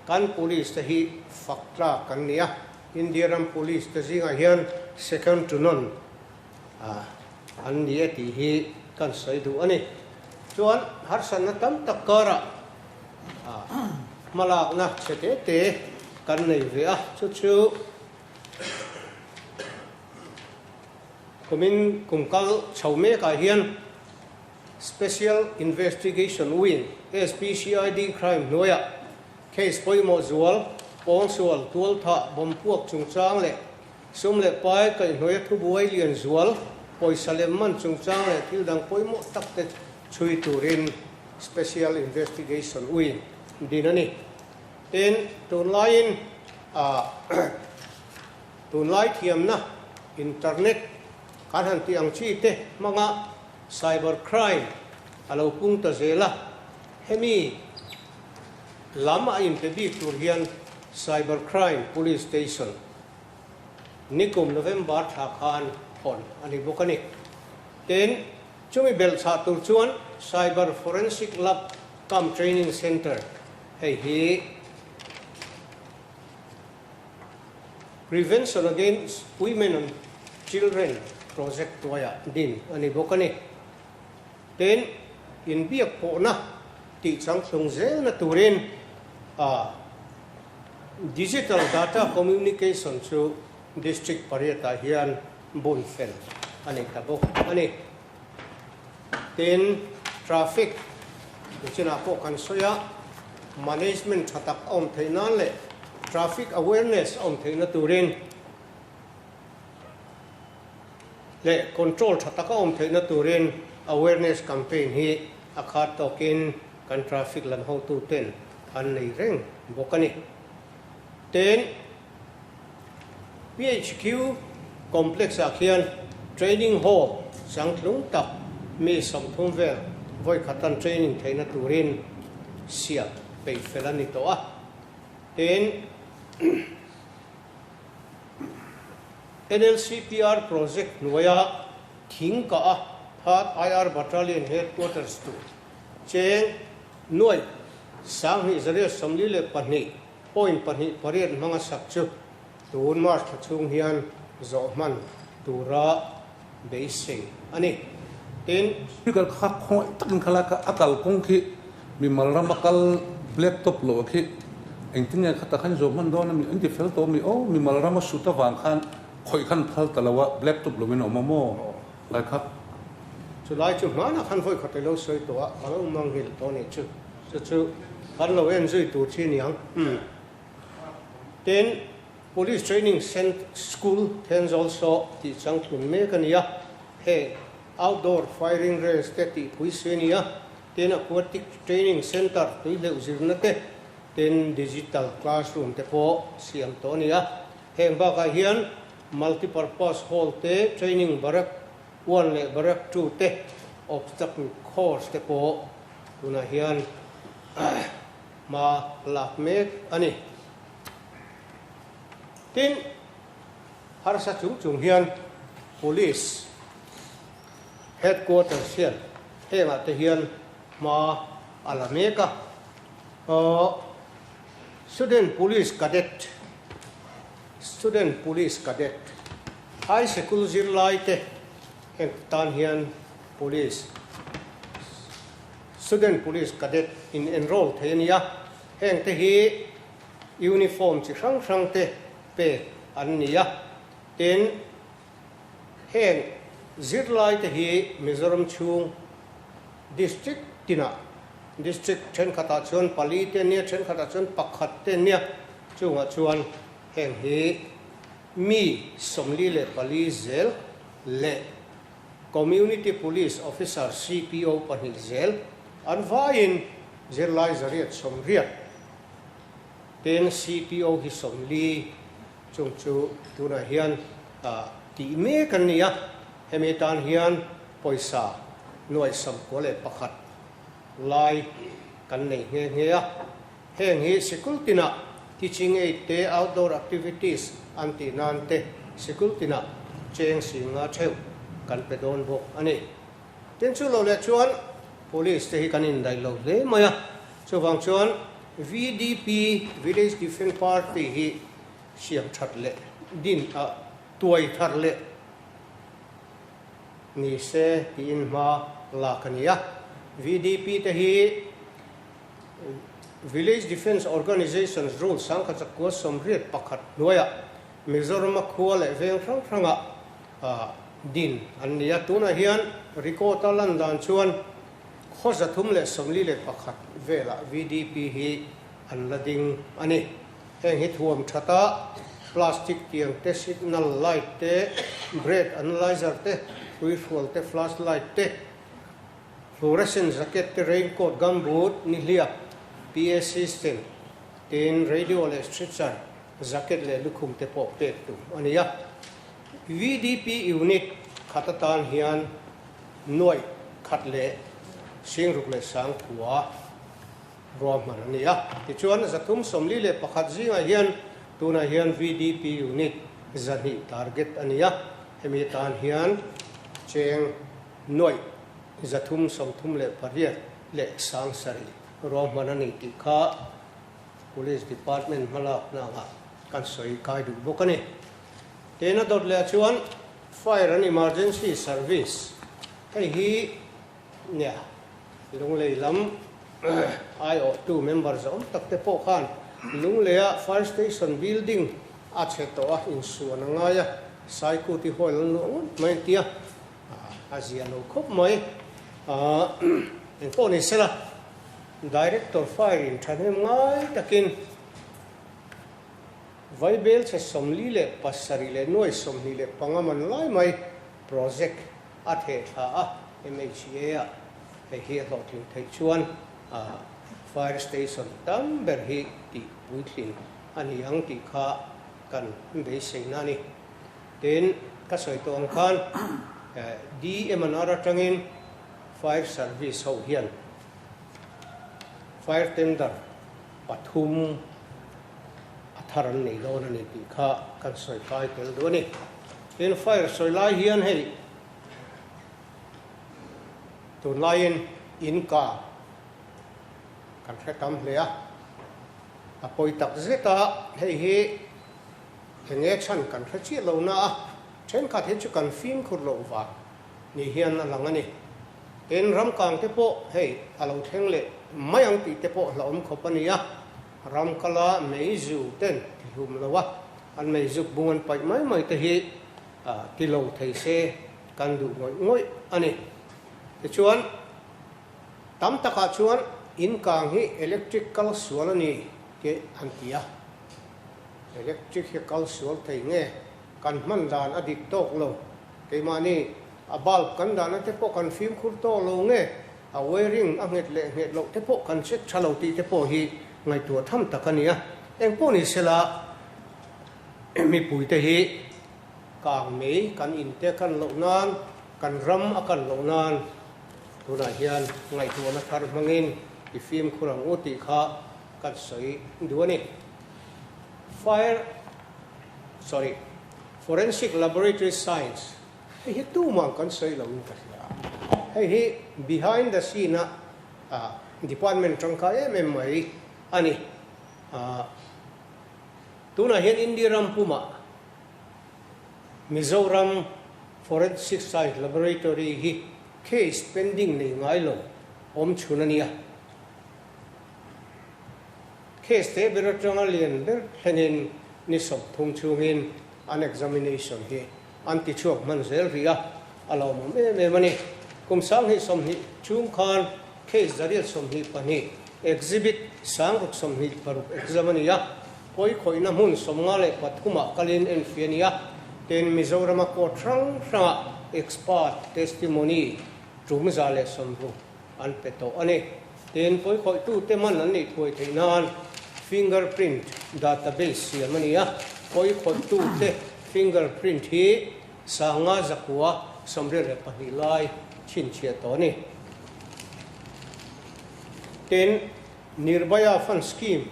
Kan police te hi fak tlak kan ni a, India ram police te zingah hian second to none an ni e tih hi kan sawi duh a ni. Chuan harsatna tam tak karah hmalakna chhe te te kan nei ve a, chu chu kumin kum kal chho mekah hian Special Investigation Wing, SPCID, crime hnuaiah case pawimawh zual, pawngsual, tualthah, bomb puak chungchang leh sum leh pai kaihhnuaia thubuai lian zual, pawisa lem man chungchang leh thil dang pawimawh tak te chhui turin Special Investigation Wing din a ni. Tin, tunlaiin tunlai thiamna internet kan han tih ang chi te hmanga Cyber crime a lo pung ta zel a, hemi lam a inpe bik tur hian Cyber Crime Police Station nikum November thla khan hawn a ni bawk a ni. Tin, chumi belhchhah tur chuan Cyber Forensic Lab cum Training Centre hei hi Prevention Against Women and Children project tuaiah din a ni bawk a ni. Tin, inbiak pawhna tih changthlung zelna turin Digital Data Communication chu District pariatah hian bun fel a ni ta bawk a ni. Tin, traffic chinah pawh kan sawi a, management tha tak a awm theih nan leh traffic awareness a awm theihna turin leh control tha tak a awm theihna turin awareness campaign hi a khat tawkin kan traffic lam hotuten an nei reng bawk a ni. Tin, PHQ complex ah khian training hall changtlung tak mi 30 vel vawi khatan training theihna turin siam peih fel a ni tawh a. Tin, NLCPR project hnuaia thing kah a Third IR Battalion Headquarters tur cheng nuaih 2042 Point 2 8 hmanga sak chu tun March thla chhung hian zawh hman tura beisei a ni. Tin. Speaker kha khawngaih takin kha lai kha a kalkawng khi mimal rama kal black top loh khi engtin nge kha tak khan zawh hman dawn a mi an ti fel tawh a mi aw mimal rama sut avang khan khawih khan phal ta lo a black top loin a awm a maw lai kha. Chulai chu hmanah khan vawi khat ilo sawi tawh a, a lo manghilh tawh a nih chu. Chu chu kan lo en zui tur chi niang. Tin, Police Training Cent School Thenzawl saw tih changtlun mek a ni a, heng Outdoor Firing Range te tih pui si a ni a, tin Aquatic Training Centre tuihleuh zirna te, tin Digital Classroom te pawh siam tawh a ni a. Heng bakah hian Multipurpose Hall te, Training Barrack 1 leh Barrack 2 te, Obstacle Course te pawh Tunah hian hma lak mek a ni. Tin, harsa chung chung hian Police Headquarters hian Hengah te hian hma a la mek a. Student Police Cadet, Student Police Cadet, High Sikul zirlai te heng tan hian Police, Student Police Cadet in enroll thei a ni a. Heng te hi uniform chi hrang hrang te pek an ni a. Tin, heng zirlai te hi Mizoram chhung District tinah, District thenkhatah chuan pali te nia, thenkhatah chuan pakhat te nia, chungah chuan heng hi mi 44 zel leh Community Police Officer, CPO, pahnih zel an vaiin zirlai 180 ten CPO hi 40 chung chu tunah hian tih mek an ni a, hemi tan hian pawisa nuai 91 lai kan nei nghe nghe a. Heng hi sikul tinah teaching aid te, outdoor activities an tih nan te sikul tinah cheng singa theuh kan pe dawn bawk a ni. Tin chu lo leh chuan police te hi kan indaih lo hle mai a, chuvang chuan VDP, Village Defence Party, hi siam that leh din a tuai thar leh ni se tiin hma lak a ni a. VDP te hi Village Defence Organisations Rule 1981 hnuaiah Mizorama khua leh veng hrang hrangah din an ni a. Tunah hian record a lan dan chuan khaw 341 velah VDP hi an la ding a ni. Heng hi thuam thata plastic tiang te, signal light te, breath analyzer te, hruihrual te, flash light te, fluorescent jacket te, raincoat, gumboot, nihliap, PA system, tin radio leh stretcher, jacket leh lukhum te pawh pek tum a ni a. VDP unit khat atan hian nuaih khat leh singruk leh sangkua ruahman a ni a. Tichuan, 341 zingah hian tunah hian VDP unit 200 target a ni a. Hemi atan hian cheng nuaih 338 leh 7,000 ruahman a ni tih kha Police Department hmalakna angah kan sawi kai duh bawk a ni. Tena dawt leh chuan Fire and Emergency Service hei hi nia Lunglei lam aiawhtu member zawm tak te pawh khan Lungleia Fire Station building a chhe tawh a, insuan a ngai a, Saikuti Hall an luah ngawt mai an ti a, a zia lo khawp mai. Engpawh ni sela Director Fire in thahnem ngai takin Vaibel chhe 47 leh nuai 25 man lai mai project a theh thla a, MHA ah hei hi a hlawhtling theih chuan Fire Station tam ber hi tih puitlin a ni ang tih kha kan beiseina a ni. Tin, ka sawi tawh ang khan DMNR atangin Fire Service ho hian Fire Tender pathum a thar an nei dawn a ni tih kha kan sawi kai tel duh a ni. Tin, fire sawi lai hian hei tunlaiin in kang kan hre tam hle a, a pawi tak zet a, hei hi eng nge chhan kan hre chiah lo na a, thenkhat hi chu kan fimkhur loh vang ni hian a lang a ni. Tin, ram kang te pawh hei a lo thleng leh mai ang tih te pawh hlauhawm khawp a ni a, ram kala meizu ten ti hlum lo a, an meizuk bung an paih mai mai te hi ti lo thei se kan duh ngawih ngawih a ni. Tichuan, tam takah chuan in kang hi electric kal sual a ni tih an ti a, electric hi kal sual thei nge kan hman dan a dik tawk lo, keimahni a bulb kan dahna te pawh kan fimkhur tawk lo nge a wiring a nghet leh nghet loh te pawh kan check tha lo tih te pawh hi ngaihtuah tham tak a ni a. Engpawh ni sela mipuite hi kang mei kan inte kan loh nan, kan ram a kan loh nan tunah hian ngaihtuahna thar hmangin i fimkhur ang u tih kha kan sawi duh a ni. Fire, sorry, Forensic Laboratory Science hei hi tumah kan sawi loin ka hria. Hei hi behind the scene a department tangkai em em mai a ni. Tunah hian India ram pumah Mizoram Forensic Science Laboratory hi case pending nei ngai lo awm chhun a nia. Case te ber atanga lian ber thlengin ni 30 chhungin an examination hi an ti chhuak hman zel rih a, a lawmawm em em a ni. Kum 2020 chhung khan case 122 exhibit 626 exam a ni a, pawi khawihna hmun 53 ah kalin enfi a ni a, tin Mizorama court hrang hrangah expert testimony tum 160 an pe tawh a ni. Tin, pawi khawihtute man an nih thuai theih nan fingerprint database siam a ni a, pawi khawihtute fingerprint hi 5982 lai chhinchhiah tawh a ni. Tin, Nirbhaya Fund Scheme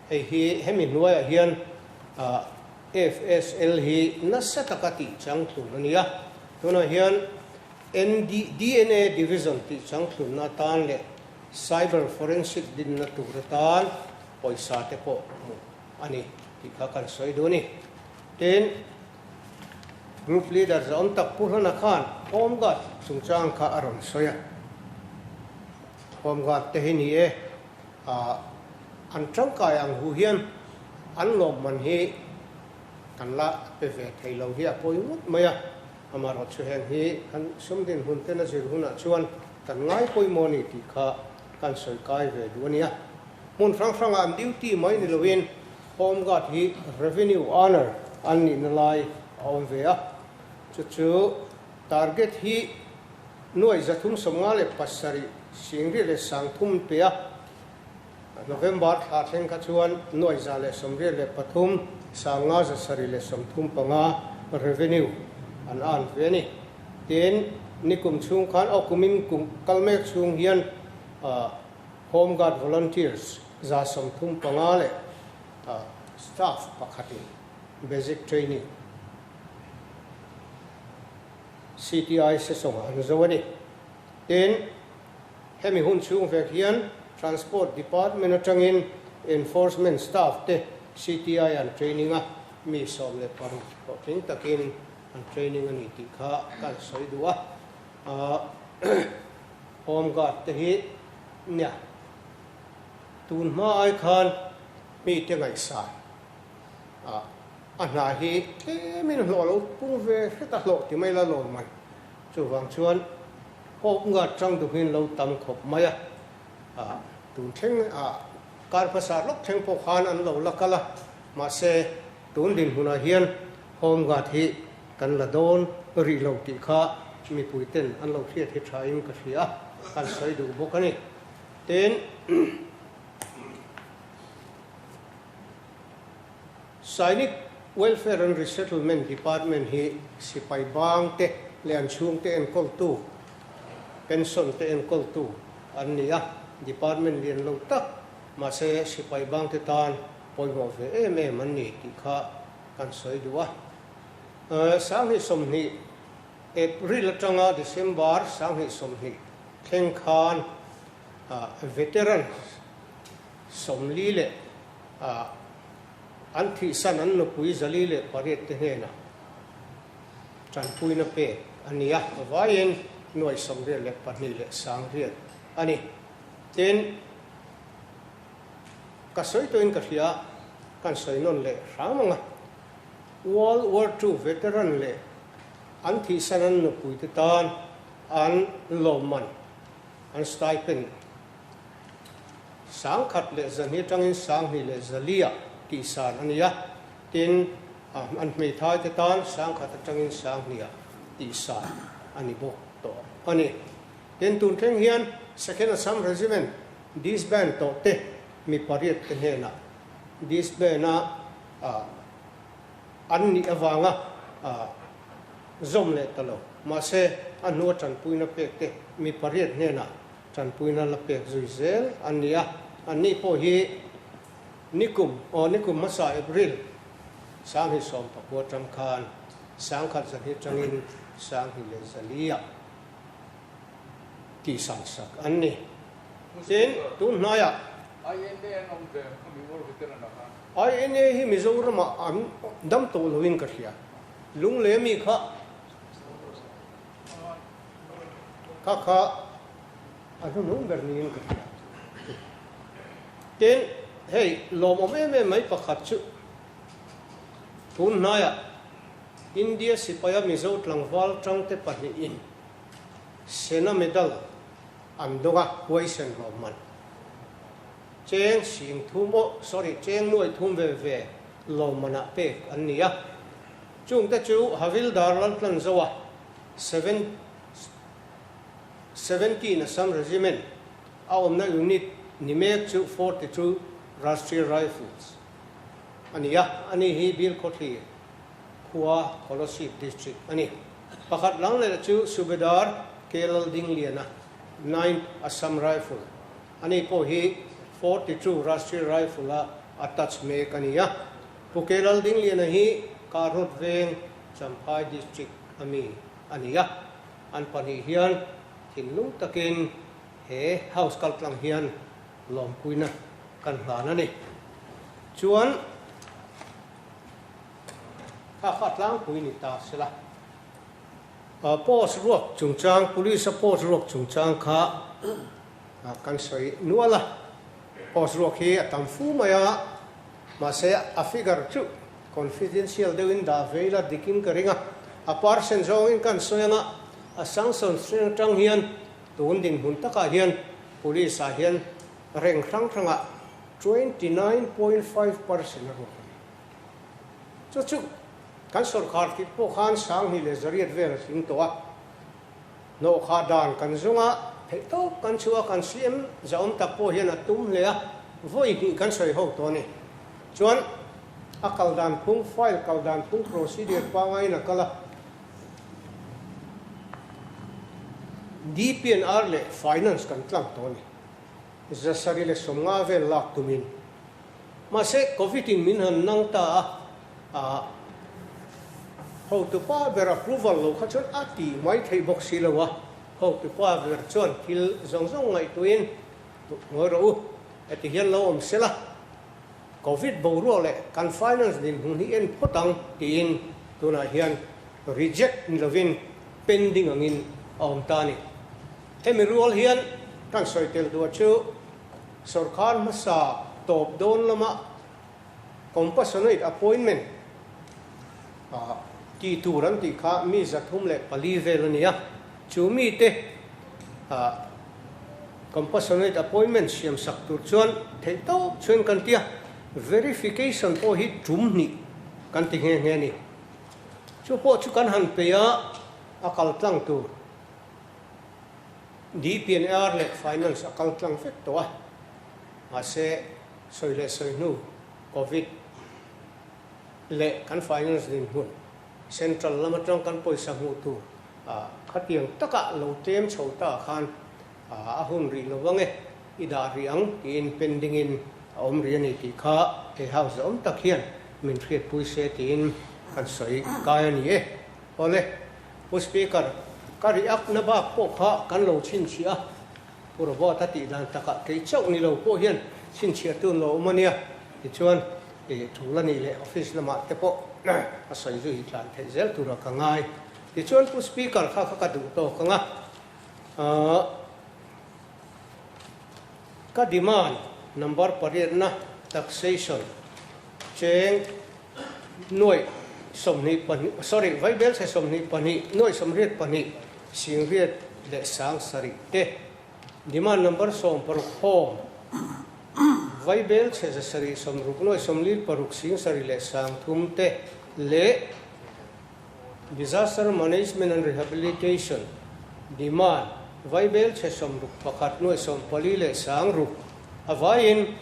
hei hi hemi hnuaiah hian FSL hi nasa taka tih changtlun a ni a, tunah hian ND, DNA Division tih changthlunna atan leh Cyber Forensic dinna tur atan pawisa te pawh hmuh a ni tih kha kan sawi duh a ni. Tin, Group Leader zawm tak Pu Hlana khan Home Guard chungchang kha a rawn sawi a. Home Guard te hi ni e, an tangkai ang hu hian an lawmman hi kan la pe ve thei lo hi a pawi ngawt mai a. Amaherawhchu chu heng hi kan sum dinhmun ten a zir hunah chuan kan ngai pawimawh a ni tih kha kan sawi kai ve duh a nia. Hmun hrang hrangah an duty mai ni loin Home Guard hi revenue earner an nihna lai a awm ve a. Chu chu target hi 357 030 pe a. November thla thleng kha chuan 183 535 revenue an earn ve a ni. Tin, nikum chhung khan aw kumin kum kal mek chhung hian Home Guard Volunteers 135 leh staff pakhatin basic training CTI session-ah an zo a ni. Tin, Hemi hun chhung vek hian Transport Department atangin Enforcement Staff te CTI an training a, mi 16 hlawhtling takin an training a ni tih kha kan sawi duh a. Home Guard te hi nia tun hma ai khan mi te ngaihsan a a hna hi tlemin hlawh lo pung ve hret a hlawh ti mai la lawm man. Chuvang chuan Home Guard tang duhin lo tam khawp mai a, tun thleng ah kar hmasa lawk thleng pawh khan an lo la kal a, mahse tun dinhmunah hian Home Guard hi kan la dawn rih lo tih kha mipui ten an lo hriat hi tha in ka hria a, kan sawi duh bawk a ni. Tin, Sainik Welfare and Resettlement Department hi sipai bang te leh an chhungte enkawltu, pension te enkawltu an ni a, department lian lo tak mahse sipai bang te tan pawimawh ve em em an ni tih kha kan sawi duh a. 2020 April atanga December 2020 thleng khan veteran 40 leh an thihsan an nupui 408 te hnenah tanpuina pek a ni a, vaiin 82 leh 900 a ni. Tin, ka sawi tawhin ka hria, kan sawi nawn leh hram ang a, World War II veteran leh an thihsan an nupui te tan an lawmman, an stipend, 1000 leh 200 atangin 2000 leh 400 tih san a ni a, tin an hmeithai te tan 1000 atangin 2000 tih san a ni bawk tawh a ni. Tin, tun thleng hian Second Assam Regiment disband tawh te mi pariat te hnenah disband a an nih avanga zawm leh ta lo. Mahse, a hnua tanpuina pek te mi pariat hnenah Tanpuina la pek zui zel an ni a, anni pawh hi nikum aw nikum hmasa April 2019 atang khan 1000 zahnih atangin 20 leh 400 ah. Tihsan sak an ni. Tin, tun hnaiah. INA an awm ve khami War Veteran ah khan. INA hi Mizoramah an dam tawh loin ka hria. Lunglei ami kha kha kha a hnuhnung ber niin ka hria. Tin, hei lawmawm em em mai pakhat chu tun hnaiah India sipaia Mizo tlangval tangte pahnihin Sena medal an dawng a, huaisen lawmman. Cheng sing thum aw, sorry, cheng nuai thum ve ve lawmmanah pek an ni a. Chungte chu Havildar Laltlanzoa, seven 17 Assam Regiment a awmna unit ni mek chu 42 Rashtriya Rifles a ni a, ani hi Bilkhawthlir khua Kolasib District a ni. Pakhat lang leh chu Subedar K Laldingliana, Ninth Assam Rifle, ani pawh hi 42 Rashtriya Rifle a attach mek a ni a. Pu K Laldingliana hi Karhawt Veng, Champhai District a mi a ni a. An pahnih hian thinlung takin he House kaltlang hian lawmpuina kan hlan a ni. Chuan. Kha kha tlangpui ni ta sela. Post ruak chungchang, Police a post ruak chungchang kha kan sawi nual a. Post ruak hi a tam fu mai a, mahse a figure chu confidential deuhin dah ve ila dikin ka ring a. A percent zawngin kan sawi anga a sanction string atang hian tun dinhmun takah hian Police ah hian reng hrang hrangah 29.5% a ruak a ni. Chu chu kan sorkar tih pawh khan 2000 leh 800 vel a tling tawh a, hnawhkhah dan kan zung a, theih tawp kan chhuah a, kan CM zahawm tak pawh hian a tum hle a, vawi hnih kan sawi ho tawh a ni. Chuan a kal dan phung, file kal dan phung procedure pangaiin a kal a, DPNR leh Finance kan tlang tawh a ni. 750 vel lak tumin. Mahse, Covid in min han nang ta a, a hotupa ber approval lo kha chuan a ti mai theih bawk si lo a, hotupa ber chuan thil zawng zawng ngaihtuahin ngawi rawh u, heti hian lo awm sela, Covid boruak leh kan finance dinhmun hi en phawt ang tiin tunah hian reject ni lovin pending angin a awm ta a ni. Hemi rual hian kan sawi tel duah chu Sorkar hmasa tawp dawn lama compassionate appointment tih tur an tih kha mi 304 vel a ni a, chu mite compassionate appointment siam sak tur chuan theih tawp chuan kan ti a, verification pawh hi tum hnih kan ti nghe nghe a ni. Chu pawh chu kan han peih a, a kal tlang tur. DPNR leh Finance a kal tlang vek tawh a, mahse sawi leh sawi hnu Covid leh kan Finance dinhmun Central lam atang kan pawisa hmuh tur khatiang taka lo tlem chho ta khan a hun rih lo vang e, i dah rih ang tiin pending in a awm rih a ni tih kha he House awm tak hian min hriatpui se tiin kan sawi kai a ni e. Awle, Pu Speaker, ka react na bak pawh kha kan lo chhinchhiah a, Pu Robert a tih dan takah kei chauh ni lo pawh hian chhinchhiah tun lo awm a nia, tichuan i tul a nih leh office lamah te pawh a sawi zui tlan theih zel turah ka ngai. Tichuan Pu Speaker kha kha ka duh tawk ang a, ka demand number pariatna taxation cheng Nuaih 22, sorry, vaibelchhe 22, nuaih 82, 80 leh 7000 te. Demand number 16 home, vaibelchhe 760, nuaih 46, 7 leh 3000 te leh Disaster Management and Rehabilitation demand vaibelchhe 61, nuaih 40 leh 6000 a vaiin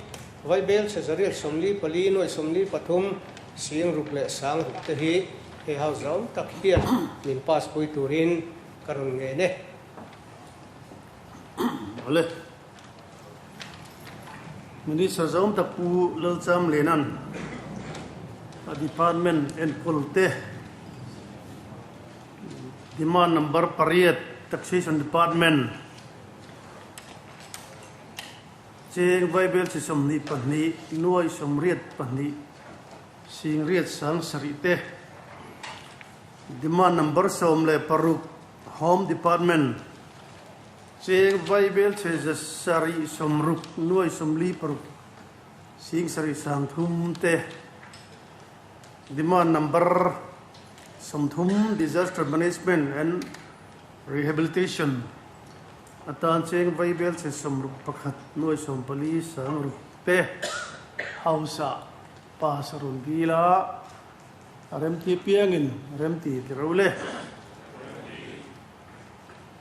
Vaibelchhe 844 nuaih 43 60 leh 6000 te hi hei house zawng tak hian min pass pui turin ka rawn ngen e. Awle. Minister zawng tak Pu Lalcham Lenan a department enkawl te demand number pariat taxation department. Cheng vaibel chi 22 nuai 82 sing riat sang sarih te. Demand number 16 Home Department Cheng vaibel chhe 760 nuai 56 sing sarih sang thum te. Demand number 30 Disaster Management and Rehabilitation atan cheng vaibel chhe 61 nuai 14 sang ruk te. House ah pass a rawn dil a, a remti piangin remti ti ro le.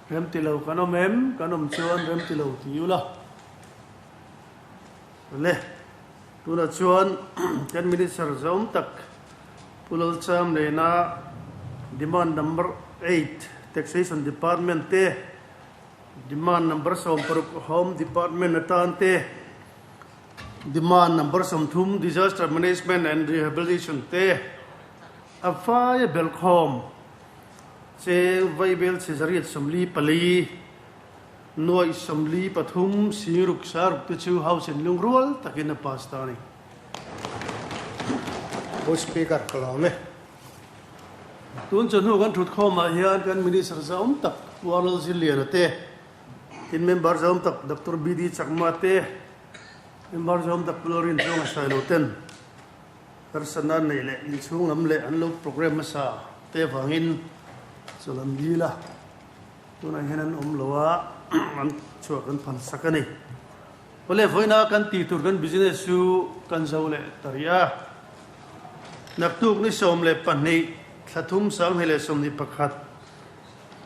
Remti lo kan awm em? Kan awm chuan remti lo ti ula. Le, tunah chuan kan Minister zawm tak Pu Lalcham nena Demand Number 8 Taxation Department te, Demand Number 16 Home Department atan te, Demand Number 30 Disaster Management and Rehabilitation te a faia belkhawm cheng vaibel chhe 844 nuaih 43 sing ruk sa ruk te chu House in lungrual takin a pass ta a ni. Pu Speaker, ka lawm e. Tun chawhnu kan thutkhawmah hian kan Minister zahawm tak Pu Arnold Zirliana te, Tin member zawm tak Doctor BD Chakma te, member zawm tak Pu Lalrin Chuang a sawi lo ten harsatna an neih leh inchhung lam leh an lo program hmasa te avangin chawlh an dil a, tunah hian an awm lo a, an chhuah kan phan sak a ni. Awle vawiina kan tih tur kan business chu kan zo leh ta rih a, naktuk ni 12 thla thum 2021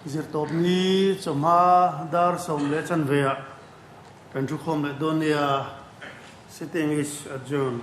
Zirtawpni chawhma dar sawm leh chanve ah kan thu khawm leh dawn nia, sitting is adjourned.